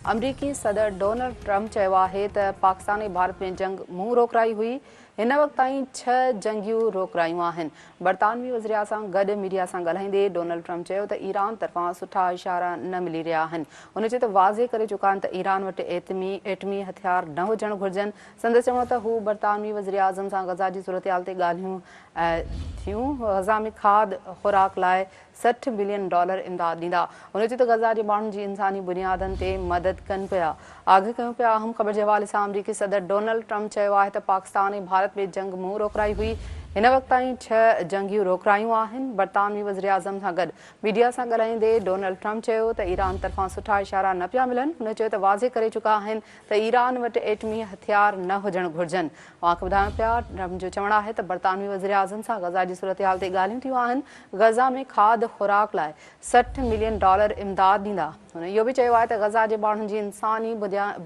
آمريڪي صدر Donald Trump چيو آهي ته پاڪستان ۽ ڀارت ۾ جنگ مون روڪرائي هئي، هن وقت تائين ڇهه جنگيون روڪرايون آهن. برطانوي وزيراعظم سان گڏ ميڊيا سان ڳالهائيندي ڊونلڊ ٽرمپ چيو ته ايران طرفان سٺا اشارا نه ملي رهيا آهن. هن چيو ته واضح ڪري چڪا آهن ته ايران وٽ ايٽمي هٿيار نه هجڻ گهرجن. سندس چوڻ هو ته هو برطانوي وزيراعظم سان غزه جي صورتحال تي ڳالهيون ٿيون، غزه ۾ کاڌ خوراڪ لاء 60 ملين ڊالر امداد ڏيندا. هن چيو ته غزه جي ماڻهن جي انساني بنيادن تي مدد ڪن پيا. آگاهه ڪيون پيا. اهم خبر جي حوالي سان آمريڪي صدر ڊونلڊ ٽرمپ چيو آهي ته پاڪستان ۽ ڀارت ۾ جنگ مون روڪرائي هئي، هن وقت تائين ڇهه جنگيون روڪرايون آهن. برطانوي وزيراعظم سان گڏ ميڊيا سان ڳالهائيندي ڊونلڊ ٽرمپ چيو ته ايران طرفان سٺا اشارا نه پيا ملن. هن چيو ته واضح ڪري چڪا آهن ته ايران وٽ ايٽمي هٿيار نه هجڻ گهرجن. اوهان کي ٻڌايون پيا، ٽرمپ جو چوڻ آهي ته برطانوي وزيراعظم سان غزه جي صورتحال تي ڳالهيون ٿيون آهن، غزه ۾ کاڌ خوراڪ لاء 60 ملين ڊالر امداد ڏيندا. هن اهو به چيو آهي ته غزه جي ماڻهن جي انساني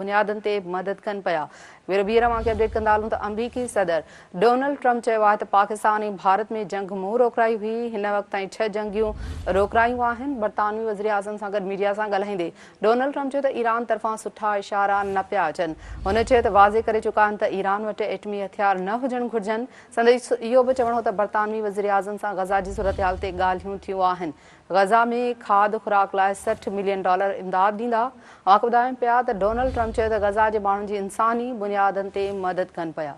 بنيادن تي مدد ڪن پيا. ڀيرو ٻيهر اوهان کي اپڊيٽ ڪندا هلون ته آمريڪي صدر ڊونلڊ ٽرمپ چيو آهي ته پاڪستان ۽ ڀارت ۾ جنگ مون روڪرائي هئي، هن وقت تائين ڇهه جنگيون روڪرايون آهن. برطانوي وزيراعظم سان گڏ ميڊيا سان ڳالهائيندي ڊونلڊ ٽرمپ چيو ته ايران طرفان سٺا اشارا نه پيا اچن. هن چيو ته واضح ڪري چڪا آهن ته ايران وٽ ايٽمي هٿيار نه هجڻ گهرجن. سندس اهو به چوڻ هو ته برطانوي وزيراعظم سان غزه جي صورتحال تي ڳالهيون ٿيون آهن. غزه ۾ کاڌ خوراڪ لاء 60 ملين ڊالر امداد ڏيندا. اوهان کي ٻڌايون پيا ته ڊونلڊ ٽرمپ چيو ته غزه جي ماڻهن جي انساني بنيادن تي مدد ڪن پيا.